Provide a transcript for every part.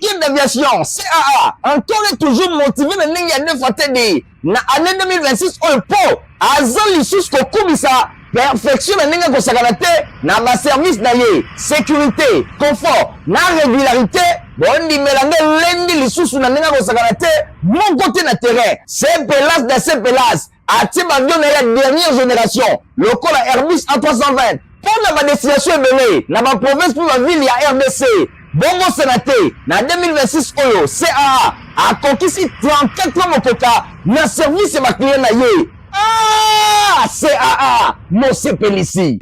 Africaine d'Aviation, CAA, encore et toujours motivé na ndenge ya 2 fois TD na année 2026 oyo mpo aza lisusu kokumisa perfection na ndenge akosakana te na baservice na ye, sécurité, confort na régularité. Bondimela nde elendi lisusu na ndenge akosakana te moko te na terrain. Sepelas da sepelas atie baavion na ye ya dernière génération lokola Airbus A320 mpo na badestination ebele na baprovince mpe bavile ya RDC. Bobosana te, na 2026 oyo CAA akokisi 34 ans mokoka na service ya baclient na ye. Ah, CAA mosepelisi.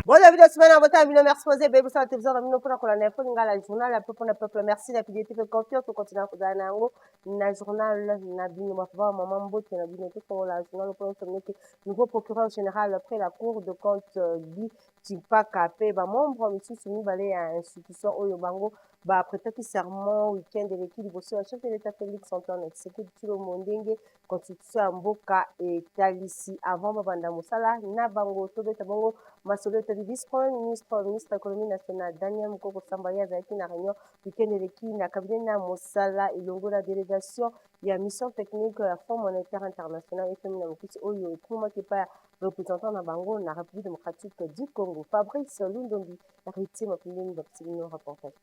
Bon début de semaine à votre bino. Merci posé baby ça télévision na bino mpona kolanda info lingala, journal ya peuple na peuple. Merci na fidélité mpe confiance. Tokontinue kozala na yango na journal na bino. Bapapa, mama, mbote na bino. Tofongola journal mpona somneke nouveau procureur général près la Cour de compte Guy Tshimpaka mpe bamembre misusu mibale ya institution oyo bango baprêtaki serment weekend eleki liboso ya chef de l'État Félix Antoine Tshisekedi Tshilombo, ndenge constitution ya mboka etalisi, avant babanda mosala na bango. Tobeta bongo masolo etali vice premier ministre, ministre économie nationale Daniel Mukoko Samba. Ye azalaki na réunion weekend eleki na cabinet na mosala elongo na délégation ya mission technique ya Fonds monétaire international, FMI na mokuse, oyo ekumaki epai ya représentant na bango na République démocratique du Congo, Fabrice Lundombi. Héritier Mapindeni bapesi bino reportage.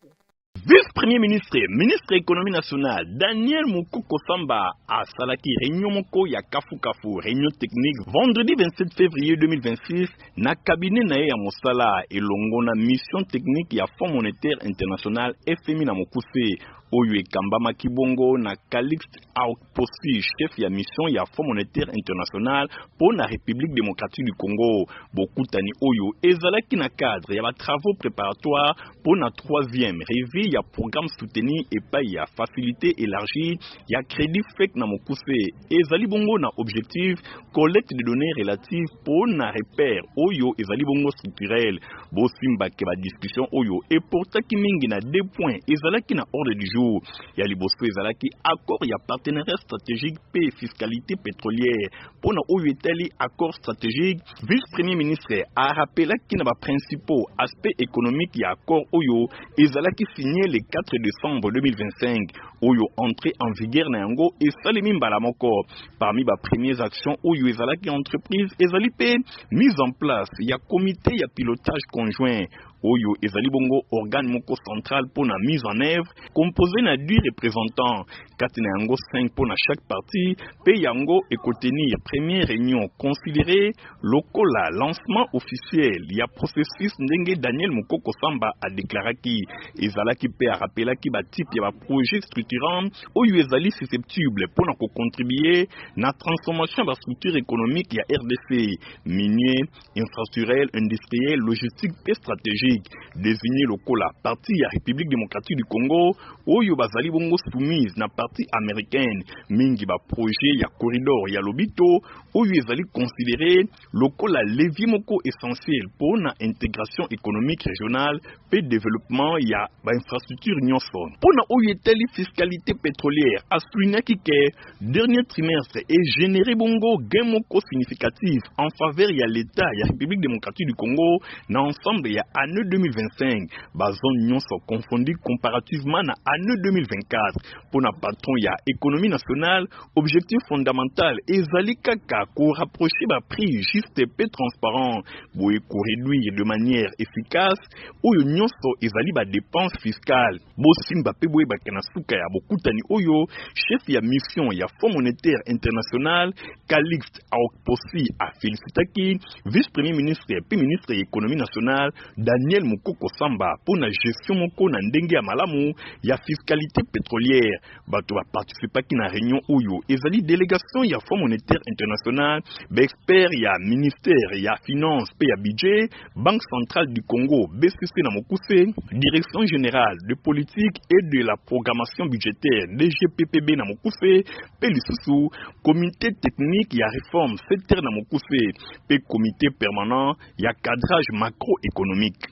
Vice-premier ministre, ministre économie nationale, Daniel Mukoko Samba asalaki réunion moko ya kafu-kafu, réunion technique, vendredi 27 février 2026 na cabinet na ye ya mosala elongo na mission technique ya Fonds monétaire international, FMI na mokuse, oyo ekambamaki bongo na Calixte Aokposi, chef ya mission ya Fonds monétaire international mpo na République démocratique du Congo. Bokutani oyo ezalaki na cadre ya batravaux préparatoires mpo na troisième revue ya programme soutenu epai ya Facilité élargie ya crédit, FEC na mokuse. Ezali bongo na objectif collecte de données relatives mpo na repère oyo ezali bongo structurel. Bosimbake badiscussion oyo eportaki mingi na deux points ezalaki na ordre du jour. Ya liboso ezalaki accord ya partenariat stratégique mpe fiscalité pétrolière. Mpo na oyo etali accord stratégique, vice premier ministre arappelaki na baprincipaux aspect économique ya accord oyo ezalaki signé le 4 décembre 2025, oyo entrée en vigueur na yango esalemi mbala moko. Parmi bapremières actions oyo ezalaki entreprise ezali mpe mise en place ya comité ya pilotage conjoint, oyo ezali bongo organe moko central mpo na mise en œuvre, composé na 10 représentants, kati na yango 5 mpo na chaque partie, mpe yango ekotenir première réunion considérée lokola lancement officiel ya processus, ndenge Daniel Mukoko Samba adeklaraki. Ezalaki mpe arappelaki batype ya baprojet structurant oyo ezali susceptible mpo na kocontribuer na transformation ya bastructure économique ya RDC: minier, infrastructurel, industriel, logistique mpe stratégique. Désigné lokola partie ya République démocratique du Congo oyo bazali bongo soumise na partie américaine mingi baprojet ya corridor ya Lobito, oyo ezali considéré lokola levier moko essentiel mpo na intégration économique régionale mpe développement ya bainfrastructure nyonso. Mpo na oyo etali fiscalité pétrolière, asoulignaki ke dernier trimestre egénéré bongo gain moko significatif en faveur ya l'État ya République démocratique du Congo na ensemble ya année 2025, bazone nyonso confondu, comparativement na année 2024. Mpo na patron ya économie nationale, objectif fondamental ezali kaka korapprocher baprix juste mpe transparent, boye koréduire de manière efficace oyo nyonso ezali badépense fiscale. Bosimba mpe boyebaka, na suka ya bokutani oyo, chef ya mission ya Fonds monétaire international Calixte Aokposi afélicitaki vice premier ministre mpe ministre ya économie nationale Daniel Mukoko Samba mpo na gestion moko na ndenge ya malamu ya fiscalité pétrolière. Bato baparticipaki na réunion oyo ezali délégation ya Fonds monétaire international, baexpert ya ministère ya finance mpe ya budget, Banque centrale du Congo, BCC na mokuse, Direction générale de politique et de la programmation budgétaire, DGPPB na mokuse, mpe lisusu comité technique ya réforme, CTR na mokuse, mpe comité permanent ya cadrage macroéconomique.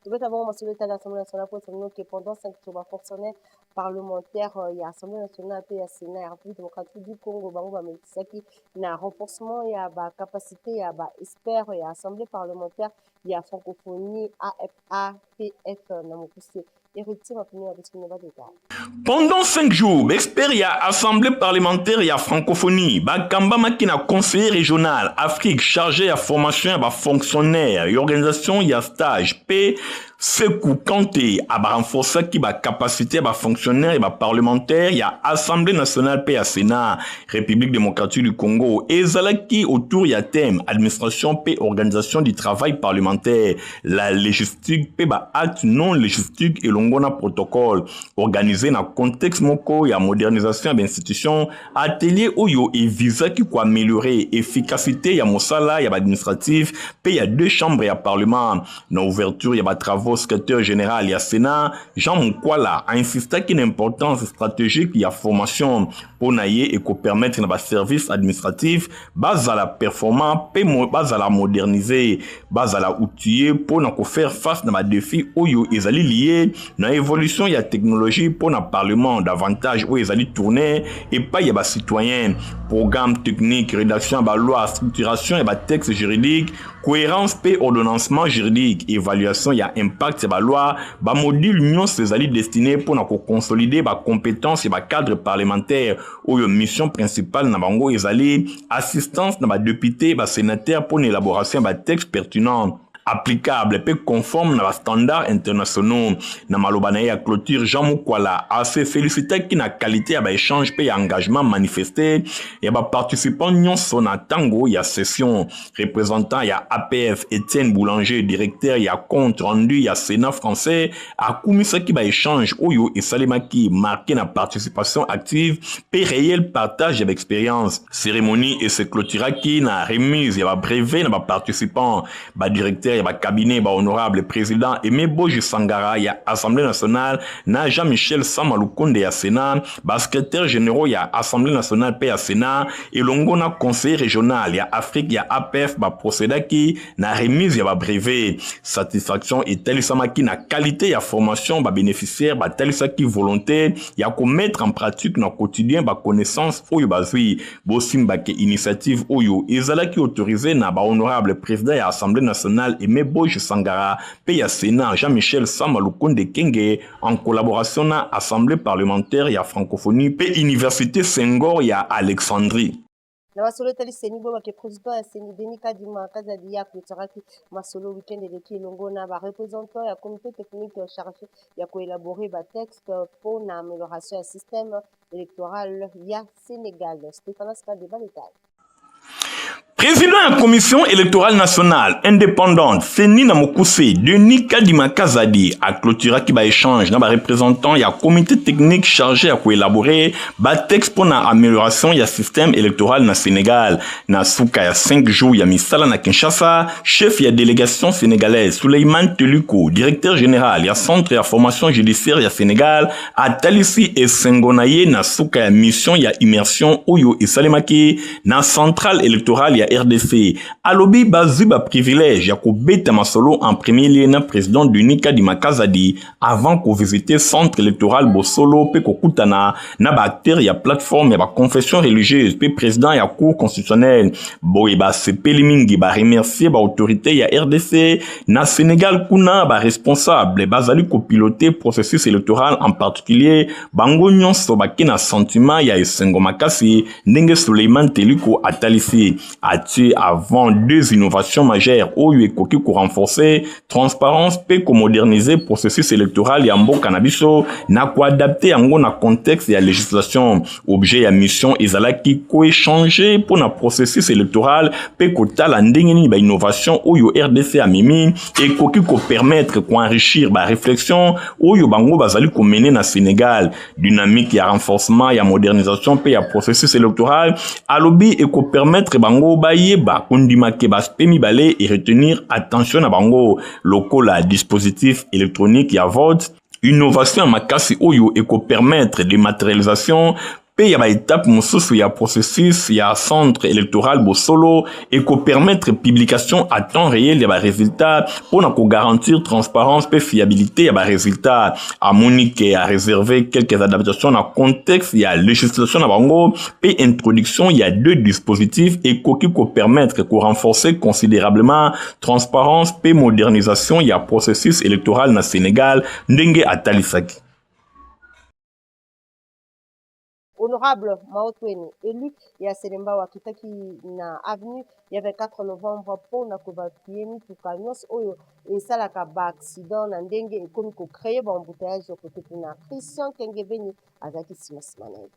Tobeta bongo masolo etali Assemblée nationale po esengeli ke pendant 5 jours bafonctionnaire parlementaire ya Assemblée nationale mpe ya Sénat ya République démocratique du Congo bango bamekisaki na renforcement ya bacapacité ya baexpert ya Assemblée parlementaire ya francophonie, AFAPF na mokuse. Héritier Mapini apesi bino ba détails. Pendant 5 jours, baexpert ya Assemblée parlementaire ya francophonie bakambamaki na conseiller régional Afrique chargé ya formation ya bafonctionnaire ya organisation ya stage mpe Sekou Kante abarenforçaki bacapacité ya bafonctionnaire ya baparlementaire ya Assemblée nationale mpe ya Sénat. République démocratique du Congo ezalaki autour ya thème administration mpe organisation du travail parlementaire, la légistique mpe baacte non légistique elongo na protocole organisé na contexte moko ya modernisation ya bainstitution. Atelier oyo evisaki koaméliorer efficacité ya mosala ya baadministratif mpe ya deux chambres ya parlement. Na ouverture ya batravaux, secrétaire général ya Sénat Jean Mukwala ainsistaki na importance stratégique ya formation. Mpo na ye, ekopermettre na baservice administratif bazala performant mpe bazala modernisé, bazala outillé mpo na kofaire face na badéfi oyo ezali lié na évolution ya technologie, mpo na parlement davantage oyo ezali tourné epai ya bacitoyen. Programme technique, rédaction ya baloi, structuration ya batexte juridique, cohérence mpe ordonnancement juridique, évaluation ya impact ya baloi, bamodule nyonso ezali destiné mpo na koconsolider bacompétence ya bacadre parlementaire oyo mission principale na bango ezali assistance na badéputé, basénateur mpo na élaboration ya batexte pertinent, applicable mpe conforme na bastandard internationaux. Na maloba na ye ya clôture, Jean Mukwala ase félicitaki na qualité ya baéchange mpe ya engagement manifesté ya baparticipant nyonso na ntango ya session. Représentant ya APF Etienne Boulanger, directeur ya compte rendu ya Sénat français, akumisaki baéchange oyo esalemaki marqué na participation active mpe réel partage ya baexpérience. Cérémonie ese clôturaki na remise ya babrevet na baparticipant, badirecteur ya bacabinet bahonorable président Aimé Boji Sangara ya Assemblée nationale na Jean-Michel Sama Lukonde ya Sénat, basecrétaire généraux ya Assemblée nationale mpe ya Sénat elongo na conseiller régional ya Afrique ya APF baprocédaki na remise ya babrevet. Satisfaction etalisamaki na qualité ya formation. Babénéficiaire batalisaki volonté ya komettre en pratique na quotidien baconnaissance oyo bazwi. Bosimbake initiative oyo ezalaki autorisé na bahonorable président ya Assemblée nationale Aimé Boji Sangara mpe ya Sénat Jean-Michel Sama Lukonde Kenge, en collaboration na Assemblée parlementaire ya francophonie mpe Université Senghor ya Alexandrie. Na masolo etali CENI, boyebake président ya CENI Denis Kadima Kazadi ya clôturaki masolo weekend eleki elongo na bareprésentant ya comité technique chargé ya koélaborer batexte mpo na amélioration ya système électoral ya Sénégal. Stéphanas Kadeba, détail. Président ya Commission électorale nationale indépendante, CENI na mokuse, Denis Kadima Kazadi aclôturaki baéchange na bareprésentant ya comité technique chargé ya koélaborer batexte mpo na amélioration ya système électoral na Sénégal. Na suka ya 5 jours ya misala na Kinshasa, chef ya délégation sénégalaise Souleymane Teliko, directeur général ya centre ya formation judiciaire ya Sénégal, atalisi esengo na ye na suka ya mission ya immersion oyo esalemaki na centrale électorale ya RDC. Alobi bazwi baprivilège ya kobeta masolo en premier lieu na président Denis Kadima Kazadi avant kovisite centre électoral Bosolo mpe kokutana na baacteur ya plateforme ya baconfession religieuse mpe président ya Cour constitutionnelle. Boye basepeli mingi, baremercier baautorité ya RDC. Na Sénégal kuna, baresponsable bazali kopilote processus électoral en particulier, bango nyonso bake na sentiment ya esengo makasi. Ndenge Suleiman Teliko atalisi, atie avant deux innovations majeures oyo ekoki korenforcer transparence mpe komoderniser processus électoral ya mboka na biso na koadapter yango na contexte ya législation. Objet ya mission ezalaki koéchanger mpo na processus électoral mpe kotala ndenge nini bainnovation oyo RDC amemi ekoki kopermettre koenrichir baréflexion oyo bango bazali komene na Sénégal. Dynamique ya renforcement ya modernisation mpe ya processus électoral, alobi ekopermettre bango bayeba kondima ke baaspect mibale eretenir attention na bango, lokola dispositif électronique ya vote, innovation ya makasi oyo ekopermettre dématérialisation. mpe ya ba étapes mosusu ya processus ya centre électoral bosolo ekopermettre publication à temps réel ya ba résultats mpo na kogarantir transparence mpe fiabilité ya ba résultats. Amoni ke a réservé quelques adaptations na contexte ya législation na bango mpe introduction ya deux dispositifs ekoki kopermettre korenforcer considérablement transparence mpe modernisation ya processus électoral na Sénégal ndenge atalisaki. Honorable Mao Twene, élu ya Selembao, akitaki na avenue ya 24 novembre mpona koévacuer mituka nyonso oyo esalaka baaccident na ndenge ekomi kocréer baembouteillage kote kuna. Christian Kengebeni azalaki nsima nsima na ye.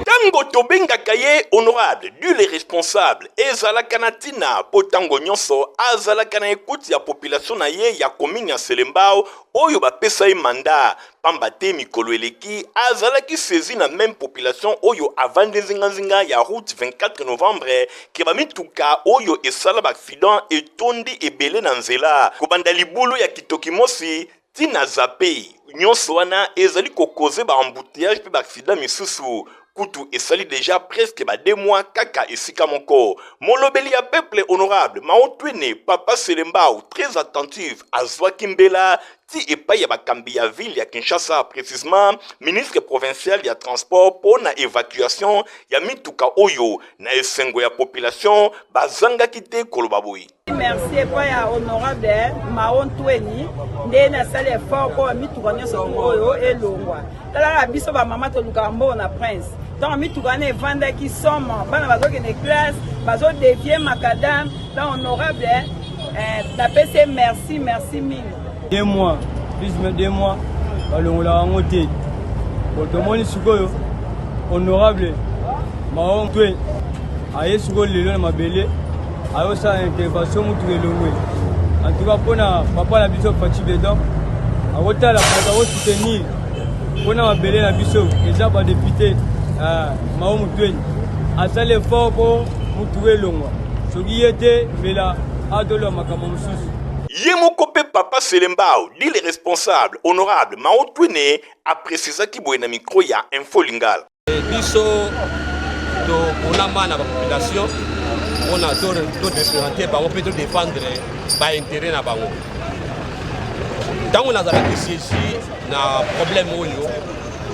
Ntango tobengaka ye honorable dule responsable, ezalaka na ntina mpo ntango nyonso azalaka na écoute ya population na ye ya commune ya Selembao oyo bapesa ye mandat, pamba te mikolo eleki azalaki saisi na même population oyo avandi nzinganzinga ya route 24 novembre ke bamituka oyo esala baaccident etondi ebele na nzela, kobanda libulu ya Kitoki Mosi ntina zape. Nyonso wana ezali kocauser baembouteillage mpe baaccident misusu. Kutu esali déjà presque ba 2 mois kaka esika moko. Molobeli ya peuple, honorable Maotwene Papa Selembao, très attentive, azwaki mbela ti epai ya bakambi ya ville ya Kinshasa, précisement ministre provincial ya transport, mpo na évacuation ya mituka oyo. Na esengo ya population, bazangaki te koloba boye. Merci epai ya honorable Mao Ntweni nde nasali effort mpo bamituka nyonso oyo elongwa. Talaka biso bamama tolukaka mbongo na prince. Ntango mituka wana evandaki somo, bana bazokende classe, bazodévier macadam. Donc honorable, napesi ye merci, merci mingi. 2 mois, plus mais 2 mois, balongolaka yango te. Bon, tomoni sikoyo honorable Mao Ntweni aye sikoyo lelo na mabele, ayosala intervention, mutuka elongwe. En tout cas, mpona papa na biso Fatshi Béton, akotala bato akosoutenir mpona mabele na biso eza badéputé Mao Mutweni. Asali effort mpo mutuka elongwa. Soki ye te, mbela atoloba makambo mosusu. Ye moko mpe Papa Selembao dit le responsable, honorable Mao Twene, aprécisaki boye na micro ya Info Lingala. Biso toponama na bapopulation mpona toreprésenter bango mpe todéfendre baintérêt na bango. Ntango nazalaki saisi na problème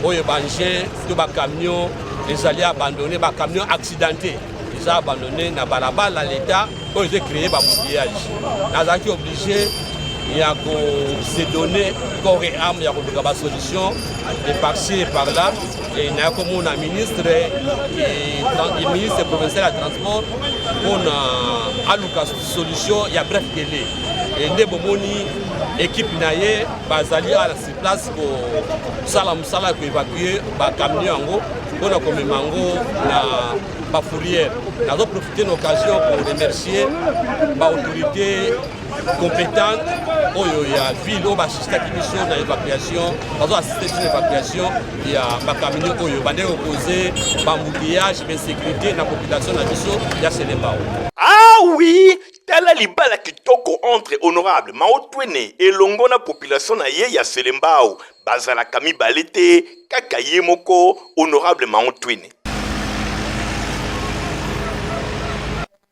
oyo baengin to bacamion ezali abandonné, bacamion accidenté eza abandonné na balabala leta oyo eza créé baembouteillage, nazalaki obligé ya kose donner corps et âme ya koluka basolution de par-ci et par-là. E naya komona ministre provincial ya transport mpona aluka solution ya bref délai. E nde bomoni équipe na ye bazali awa na sur place kosala mosala ya koévacuer bacamion yango mpona komema yango na bafourrière. Nazoprofiter na occasion pour remercier baautorité compétente oyo ya ville oyo baassistaki biso na évacuation, bazo assister biso na évacuation ya bacamion oyo bandeki kocauser baembouteillage, bainsécurité na population na biso ya Selembao. Ah oui, tala libala kitoko entre honorable Maotwene elongo na population na ye ya Selembao. Bazalaka mibale te, kaka ye moko honorable Maotwene.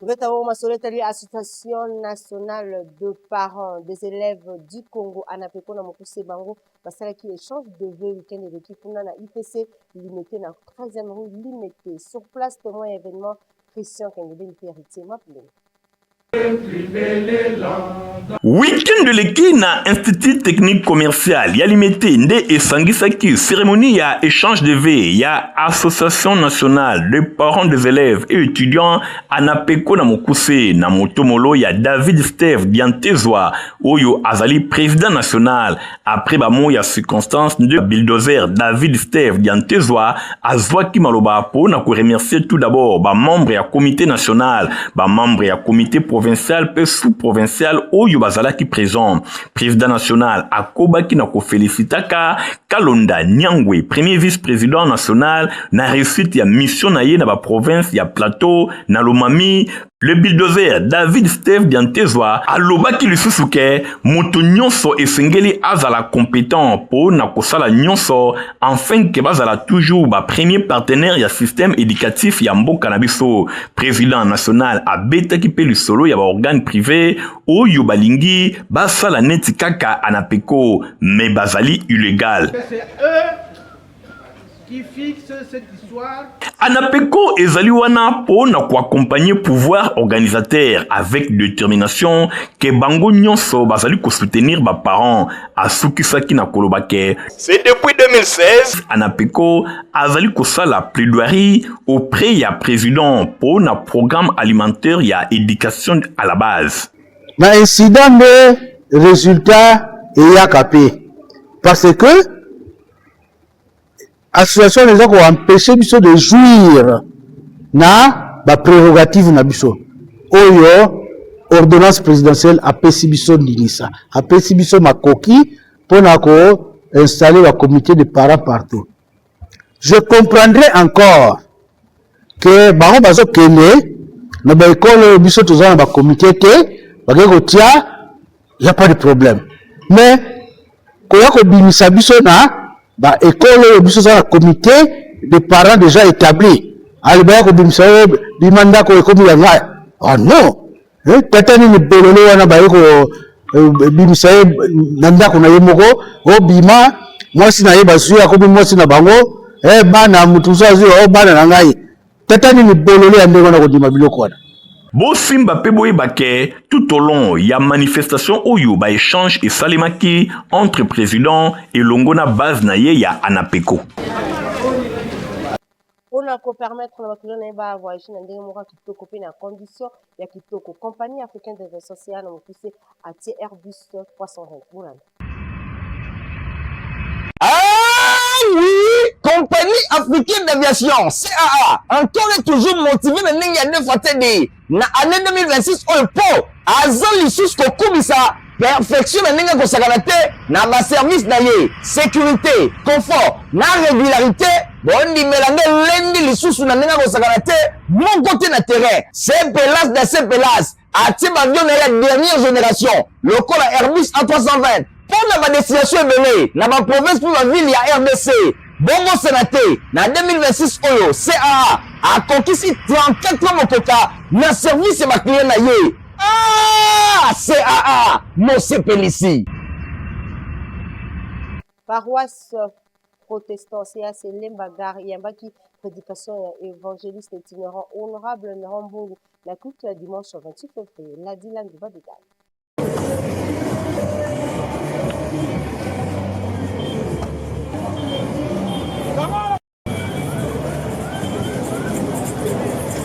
Tobeta masolo etali Association nationale de parents des élèves du Congo, ANAPECO na mokuse. Bango basalaki échange de vœux week-end eleki kuna na IPC Limete, na 13e rue Limete. Sur place, témoin événement, Christian Kengebeni mpe Héritier Mapuleni. Week-end eleki na Institut technique commercial ya Limete nde esangisaki cérémonie ya échange de vœux ya Association nationale de parents des élèves et étudiants, ANAPECO na mokuse, na motomolo ya David Steve Diantezwa oyo azali président national. Après bamo ya circonstance nde bulldozer David Steve Diantezwa azwaki maloba mpo na koremercier tout d'abord bamembre ya comité national, bamembre ya comité provincial mpe sous-provincial oyo bazalaki présent. Président national akobaki na kofélicitaka Kalonda Nyangwe, premier vice-président national, na réussite ya mission na ye na baprovince ya Plateau na Lomami. Le bulldozer David Steve Diantezwa alobaki lisusu ke moto nyonso esengeli azala competent po na kosala nyonso enfin ke bazala toujours ba premier partenaire ya système éducatif ya mboka na biso. President national abetaki pe lisolo ya ba organe privé oyo balingi basala neti kaka Anapeco mais bazali illegal. Qui fixe cette histoire. Anapeco ezali wana po na ko accompagner pouvoir organisateur avec determination ke bango nyonso bazali ko soutenir ba parents. Asukisaki na koloba ke C'est depuis 2016. Anapeco azali kosala plaidoirie auprès ya president po na programme alimentaire ya education à la base. Na incident nde resultat eyaka pe parce que Association wana eza ko empecher biso de jouir na ba prerogatives na biso oyo ordonnance presidentielle apesi biso ndingisa, apesi biso makoki pona ko installer ba comite de parents partout. Je comprendrais encore que bango bazo kende na ba ecole oyo biso toza na ba comite te, bakei kotia, y a pas de problème. Mais koya kobimisa biso na ba ecole oyo biso toza na comite de parents déjà établi, ale baya kobimisa oyo bima ndako ekomi ya ngai. Ah non, eh, tata nini bololo wana baye kobimisa ye na ndako na ye moko, obima mwasi na ye bazwi akomi mwasi na bango, eh, bana moto mosusu azwi o bana na ngai. Tata nini bololo ya ndenge wana kondima biloko wana. Bosimba pe boyeba ke tout au long ya manifestation oyo ba echanges esalemaki entre president elongo na base na ye ya Anapeco. Pona ko permettre na ba clients na ye ba voyager na ndenge moko ya kitoko pe na condition ya kitoko, Compagnie africaine d'aviation, CAA na mokuse, atie Airbus 320. Bolanda. Ah oui, Compagnie africaine d'aviation, CAA, encore et toujours motivé na ndenge ya 2 fois TD na année 2026 oyo po aza lisusu kokumisa perfection na ndenge kosakana te na ba service na ye, sécurité, confort na régularité. Bondimela nde lendi lisusu na ndenge kosakana te moko te na terrain. C'est pelas da c'est pelas atie ba avion na ye ya dernière génération lokola Airbus A320 mpo na ba destination ebele na ba province mpe ba ville ya RDC. Bobosana te na 2026 oyo CAA akokisi 34 ans mokoka na service ya ba client na ye. Ah, CAA mosepelisi. Paroisse protestant CAC Lemba Gare eyambaki predication ya evangeliste itinérant honorable Neron Mbungu na culte ya dimanche 28 février. Ladi Landu ba détail.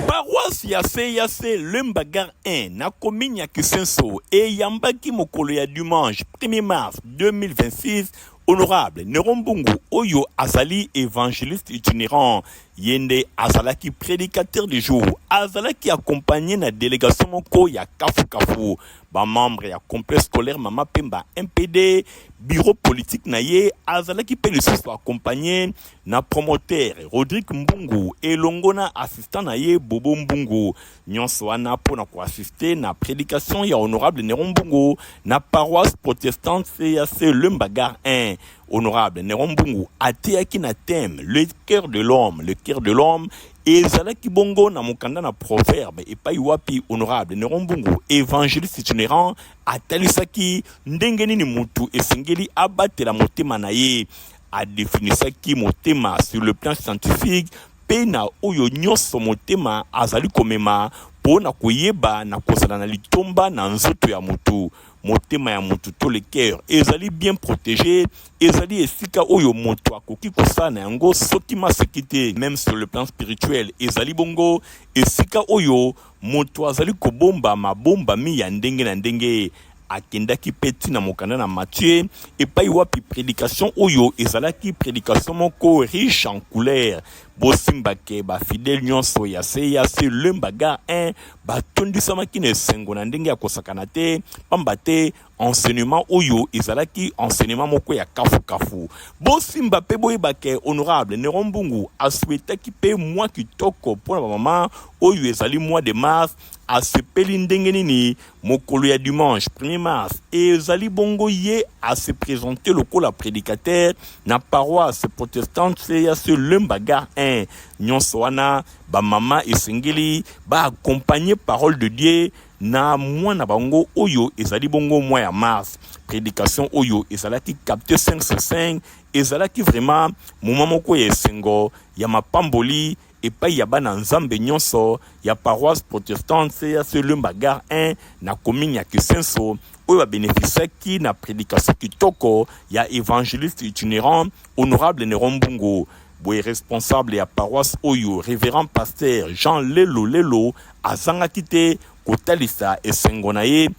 Paroisse ya CAC Lemba Gare 1 na commune ya Kisenso eyambaki mokolo ya dimanche 1er mars 2026 honorable Neron Mbungu oyo azali evangeliste itinérant. Ye nde azalaki prédicateur du jour, azalaki accompagné na délégation moko ya kafukafu, ba membres ya complexe scolaire Mama Pemba MPD, bureau politique na ye azalaki pe lisusu accompagné na promoteur Rodrigue Mbungu elongo na assistant na ye Bobo Mbungu. Nyonso wana mpo na koassiste na prédication ya honorable Neron Mbungu na paroisse protestante CAC Lemba Gare 1. Honorable Neron Mbungu ateyaki na thème le cœur de l'homme, le cœur de l'homme ezalaki bongo na mokanda na proverbe epai wapi honorable Neron Mbungu évangéliste itinérant atalisaki ndenge nini mutu esengeli abatela motema na ye. Adefinisaki motema sur le plan scientifique mpe na oyo nyonso motema azali komema mpo na koyeba na kozala na litomba na nzoto ya moto. Motema ya moto to le cœur ezali bien protege, ezali esika oyo moto akoki kosala na yango soki maseki te. Meme sur le plan spirituel, ezali bongo esika oyo moto azali kobomba mabombami ya ndenge na ndenge. Akendaki mpe ti na mokanda na Matthieu, epai wapi predication oyo ezalaki predication moko riche en couleur. Bosimba ke ba fidèles nyonso ya CAC Lemba Gare 1 batondisamaki na esengo na ndenge ya kosakana te, pamba te enseignement oyo ezalaki enseignement moko ya kafu kafu. Bosimba pe boyeba ke honorable Neron Mbungu asouhaitaki pe mwa kitoko mpo na ba mama oyo ezali mois de mars. Asepeli ndenge nini mokolo ya dimanche 1er mars ezali bongo ye a se presenter lokola predicateur na paroisse protestante CAC Lemba Gare 1. Nyonso wana ba mama esengeli ba accompagner parole de Dieu na mois na bango oyo ezali bongo mois ya mars. Predication oyo ezalaki capte 5 sur 5, ezalaki vraiment moment moko ya esengo ya mapamboli epai ya bana Nzambe nyonso ya paroisse protestante CAC Lemba Gare 1 na commune ya Kisenso oyo ba beneficiaki na predication kitoko ya evangeliste itinerant honorable Neron Mbungu. Boye responsable ya paroisse oyo reverend pasteur Jean Lelo Lelo azangaki te kotalisa esengo na ye.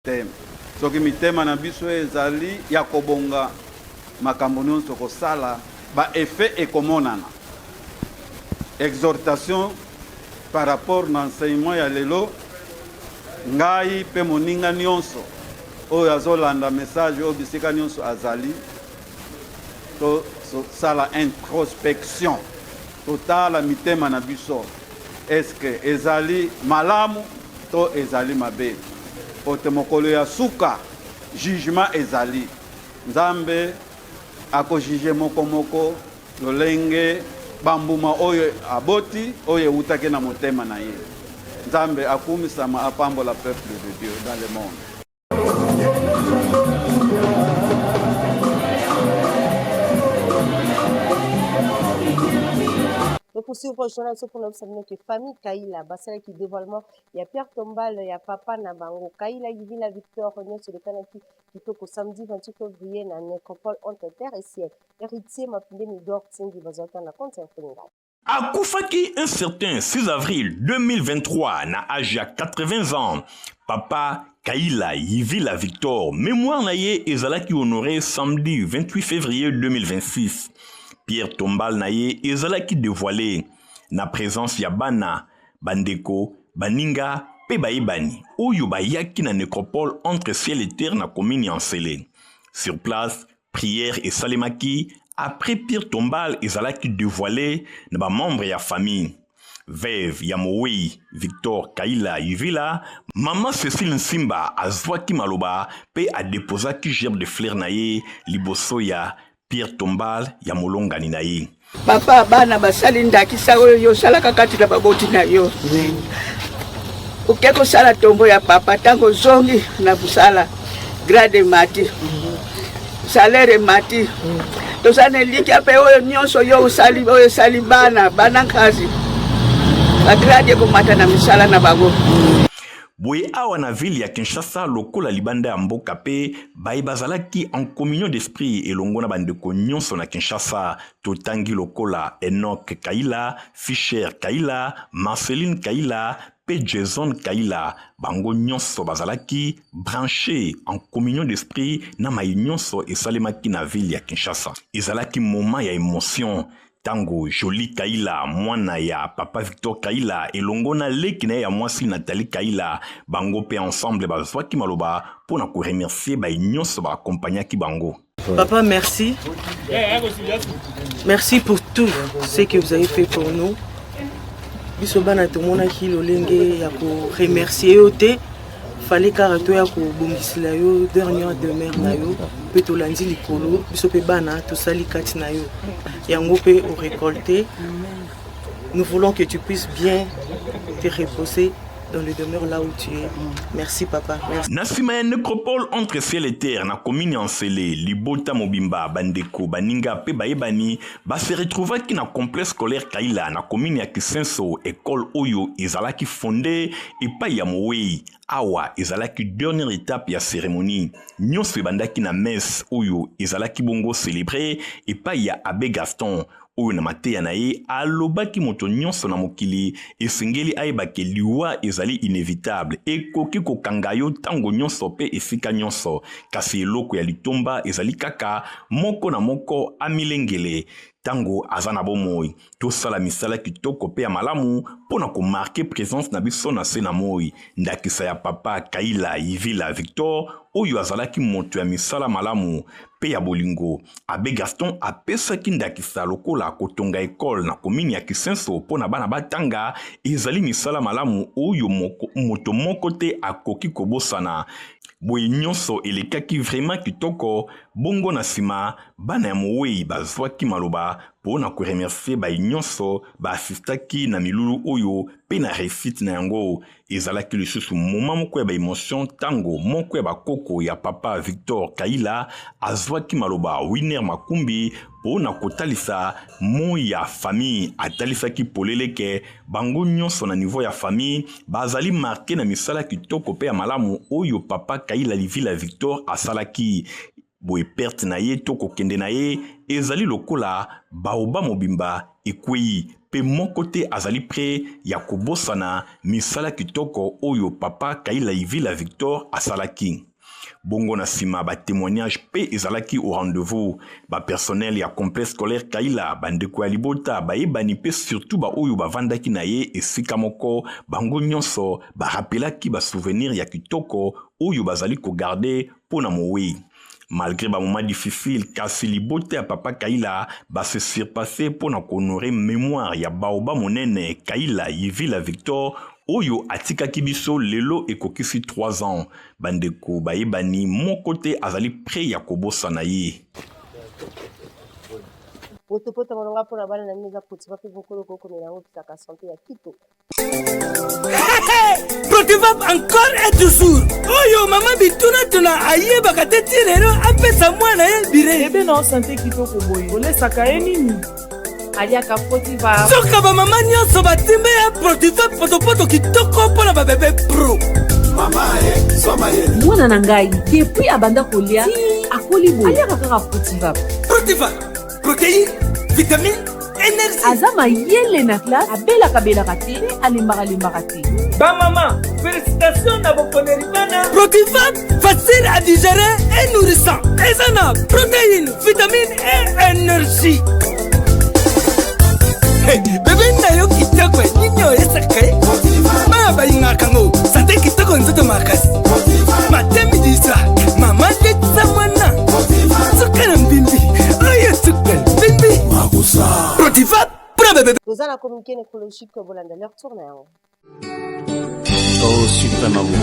Te. Soki mitema na biso ezali ya kobonga, makambo nionso tokosala, ba effets ekomonana. Exhortation par rapport na enseignement ya lelo, ngai pe moninga nionso oyo azolanda message oyo bisika nionso azali, tosala introspection, totala mitema na biso, est-ce que ezali malamu to ezali mabe? Po te mokolo ya suka jugement ezali, Nzambe ako juger moko moko lolenge ba mbuma oyo aboti oyo ewutaki na motema na ye. Nzambe akumisama apambola peuple de Dieu dans le monde. Topoursuivre journal biso mpona yebisa bino ke famille Kaila basalaki dévoilement ya Pierre Tombal ya papa na bango Kaila Yivila Victor nyonso elekanaki kitoko samedi 28 février na Necropole entre terre et ciel. Héritier Mapinde Midor Tsingi bazwaki na compte ya Mfulinga. Akufaki un certain 6 avril 2023 na age ya 80 ans. Papa Kaila Yivila Victor, memoire na ye ezalaki honoré samedi 28 février 2026. Pierre Tombal na ye ezalaki dévoilé na présence ya bana, bandeko, baninga pe bayebani oyo bayaki na necropole entre ciel et terre na commune ya Nsele. Sur place, Prière esalemaki après pierre tombale ezalaki devoile na ba membres ya famille. Veuve ya moweyi Victor Kaila Yuvila, mama Cecile Nsimba azwaki maloba pe a deposaki gerbe de fleurs na ye liboso ya pierre tombale ya molongani na ye. Papa, bana basali ndakisa oyo yo osalaka kati na baboti na yo. Oke kosala tombo ya papa, ntango ozongi na mosala, grade emati, salaire emati. Toza na elikya mpe oyo nyonso yo osali, oyo esali bana bana nkasi, bagrade ekomata na misala na bango. Boye awa na ville ya Kinshasa lokola libanda ya mboka pe baye bazalaki en communion d'esprit elongo na bandeko nyonso na Kinshasa totangi lokola Enoch Kaila, Fischer Kaila, Marceline Kaila pe Jason Kaila bango nyonso bazalaki branche en communion d'esprit na maye nyonso esalemaki na ville ya Kinshasa. Ezalaki moment ya emotion Tango Jolie Kaila, mwana ya papa Victor Kaila elongo na leki na ye ya mwasi Nathalie Kaila, bango pe ensemble bazwaki maloba mpo na ko remercier baye nyonso ba accompagnaki bango. Papa, merci. Merci pour tout ce que vous avez fait pour nous. Biso bana tomonaki lolenge ya ko remercier yo te. Fallait kaka toya kobongisela yo dernière demeure na yo mpe tolandi likolo biso mpe bana tosali kati na yo yango mpe orécolte. Nous voulons que tu puisses bien te reposer dans le demeure là où tu es. Merci papa. Merci. Na sima ya necropole entre ciel et terre na commune ya Nsele, libota mobimba, bandeko, baninga pe bayebani ba se retrouvaki na complexe scolaire Kaila na commune ya Kisenso, ecole oyo ezalaki fondee epai ya moweyi. Awa ezalaki dernière étape ya cérémonie. Nyonso ebandaki na messe oyo ezalaki bongo célébrer epai ya Abbé Gaston oyo na mateya na ye alobaki moto nyonso na mokili esengeli ayeba ke liwa ezali inevitable, ekoki kokanga yo ntango nyonso mpe esika nyonso, kasi eloko ya litomba ezali kaka moko na moko amilengele. Tango aza na bomoi, tosala misala kitoko pe ya malamu mpo na ko marquer presence na biso na se na moi. Ndakisa ya papa Kaila Yivila Victor oyo azalaki moto ya misala malamu pe ya bolingo. Abbe Gaston apesaki ndakisa lokola kotonga ecole na commune ya Kisenso mpo na bana batanga ezali misala malamu oyo moto moko te akoki kobosana. Boye nyonso elekaki vraiment kitoko, bongo na sima Bana ya moweyi bazwaki maloba po na ko remercier baye nyonso ba assistaki na milulu oyo pe na reussite na yango. Ezalaki lisusu moment moko ya ba emotions tango moko ya ba koko ya papa Victor Kayila azwaki maloba, Winner Makumbi, po na kotalisa mot ya famille. Atalisaki polele ke bango nyonso na niveau ya famille bazali marquer na misala kitoko pe ya malamu oyo papa Kayila Livila Victor asalaki. Boye perte na ye to kokende na ye ezali lokola baoba mobimba ekweyi pe moko te azali pret ya kobosana misala kitoko oyo papa Kayila Ivila Victor asalaki. Bongo na sima ba temoignages pe ezalaki au rendez-vous. Ba personnels ya complexe scolaire Kayila, ba ndeko ya libota, bayebani pe surtout ba oyo bavandaki na ye esika moko, bango nionso ba rappelaki ba souvenirs ya kitoko oyo bazali ko garder mpo na moweyi. Malgre ba moments difficiles, kasi libota ya papa Kayila ba se surpasser mpo na ko honorer memoire ya baobab monene Kayila Yivila Victor oyo atikaki biso lelo ekokisi 3 ans. Bandeko bayebani moko te azali pret ya kobosana ye. Potopoto malonga mpo na bana na bino eza kotiba mpe bokolo kokomela yango epesaka sante ya kito. Protivap encore et toujours oyo mama bitunatuna ayebaka te ti lelo apesa mwana ye bire bebe na sante kitoko boye olesaka ye nini aliaka protivap soka bamama nyonso batimbe ya protivap potopoto kitoko mpo na babebe pro mwana na ngai depuis abanda kolia akoli boye aliaka kaka protivap protivap protéine vitamine energie aza mayele na classe abelaka belaka te mpe alembaka lembaka te bamama félicitation na boponeli bana protivat facile à digérer et nourrissant eza na protéine vitamine et énergie Hey, bebe na yo kitoko nini oyesaka ye bana balingaka yango sante kitoko nzoto makasi matemi disa mama letisa mwana suka na mbimbi oyo suka mbimbi protiva mpona bebe toza na communiqué nécrologique bolanda leur tour na yango Oh suprême amour,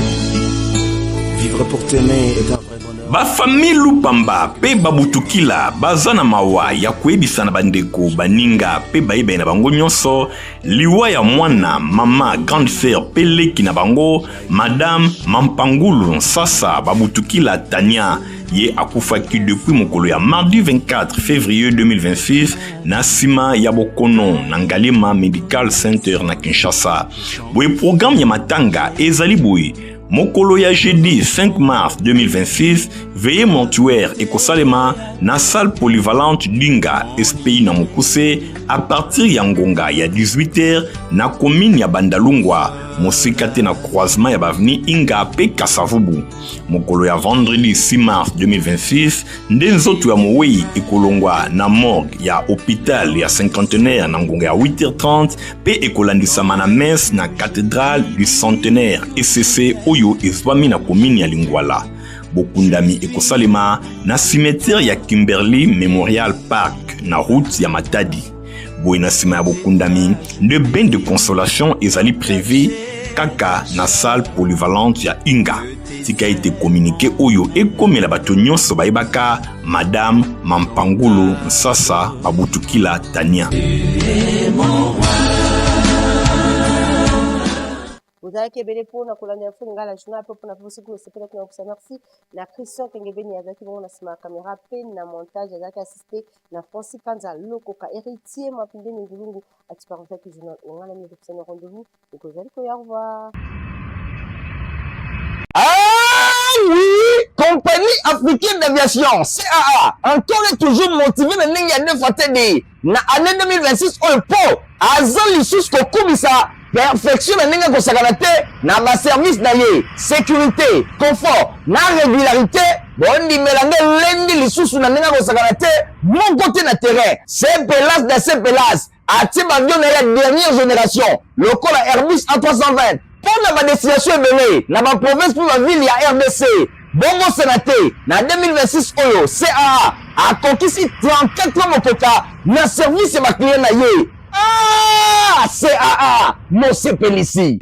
vivre pour t'aimer est un vrai bonheur. Ba famille Lupamba pe Babutukila baza na mawa ya koyebisa na bandeko, baninga pe bayebani na bango nyonso liwa ya mwana, mama, grande sœur pe leki na bango Madame Mampangulu Nsasa Babutukila Tania. Ye akufaki depuis mokolo ya mardi 24 février 2026 na sima ya bokono na Ngaliema Medical Center na Kinshasa. Boye programme ya matanga ezali boye: mokolo ya jeudi 5 mars 2026, veillée mortuaire ekosalema na salle polyvalente Dinga SPI na mokuse à partir ya ngonga ya 18h na commune ya Bandalungwa, mosika te na croisement ya baavenue Inga pe Kasavubu. Mokolo ya vendredi 6 mars 2026 nde nzoto ya mowei ekolongwa na morgue ya hôpital ya cinquantenaire na ngonga ya 8h30 mpe ekolandisama na messe na cathédrale du centenaire ECC oyo ezwami na commune ya Lingwala. Bokundami ekosalema na cimetière ya Kimberley Memorial Park na route ya Matadi. Boye na nsima ya bokundami nde bain de consolation ezali prévu kaka na salle polyvalente ya Inga. Tika ete communiqué oyo ekomela bato nyonso bayebaka Madame Mampangulu Nsasa Babutukila Tania. Bozalaki ebele mpo na kolanda info lingala journal mpe mpona mpe soki osepelaki na kopesa merci na Christian Kengebeni azalaki bongo na nsima ya camera mpe na montage, azalaki assisté na Francis Panza Lokoka, Héritier Mapindeni Ngulungu atiparosaki journal oyo. Ngai na mino topesani rendez-vous mokolo ezali koya. Au revoir. Ah oui, Compagnie africaine d'aviation CAA encore et toujours motivé na ndenge ya deux fois TD na année 2026 oyo po aza lisusu kokumisa perfection na ndenge akosakana te na ba service na ye, sécurité, confort na régularité. Bondimela nde elendi lisusu na ndenge akosakana te moko te na terrain. Sepelas da Sepelas atie baavion na ye ya dernière génération lokola Airbus A320 mpo na badestination ebele na baprovince mpe bavile ya RDC. Bobosana te, na 2026 oyo CAA akokisi 34 ans mokoka na service ya baclient na ye. Ah, CAA mosepelisi!